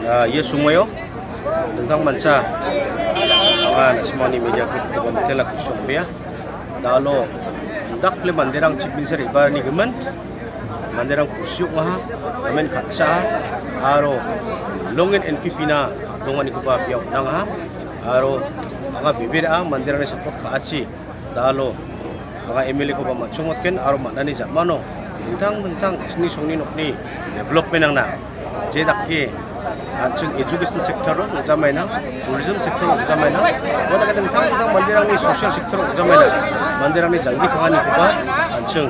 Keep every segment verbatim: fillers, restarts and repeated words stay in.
Ah, ia somoio dingtang mancha, ah, na·simangni media group-koba mitela kusi ong·bea. Da·alo indakple manderang Chief Minister re·baani gimin manderang kusi ong·aha, namen ka·chaa, aro longen N P P-na ka·donganikoba bia on·angaha, aro anga bebera manderangni support ka·achi da·alo anga M L A-koba man·chongmotgen aro man·ani jamano dingtang dingtang chingni songni nokni development-rangna je dake an·ching education sector-o ong·jamaina, tourism sector-o ong·jamaina, uandake dingtang dingtang manderangni social sector-o ong·jamaina, manderangni janggi tanganikoba an·ching,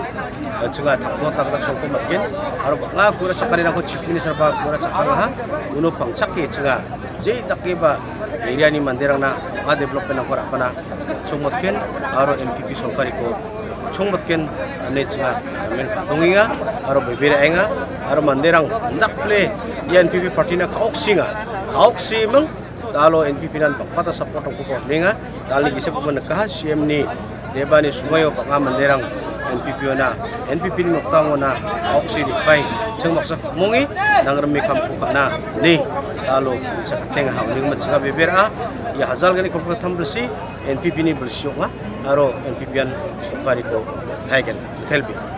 an·chinga tangkotna gita cholko man·gen aro bang·a ku·rachakkanirangko Chief Minister-ba ku·rachakangaha, uno pangchake chinga je dakeba area-ni manderangna bang·a development-rangko ra·bana chongmotgen aro N P P sorkariko chongmotgen ine chinga namen ka·dongenga aro beberaenga aro manderang indakple ia N P P party-na ka·oksienga, ka·oksieming da·alo N P P-nan bang·bata support-rangkoba on·enga. Da·alni gisepkoba nikaha, C M-ni re·baani somoio bang·a manderang N P P-ona, N P P-ni nokdangona ka·oksie re·bae ching baksa ku·monge nangrime kamko ka·na ine da·alo bi·sa katengaha. Uni gimin chinga bebera ia hajalgni kolgrittam bilsi N P P-ni bilsi ong·a aro N P P-an sorkariko taigen, hotel bia.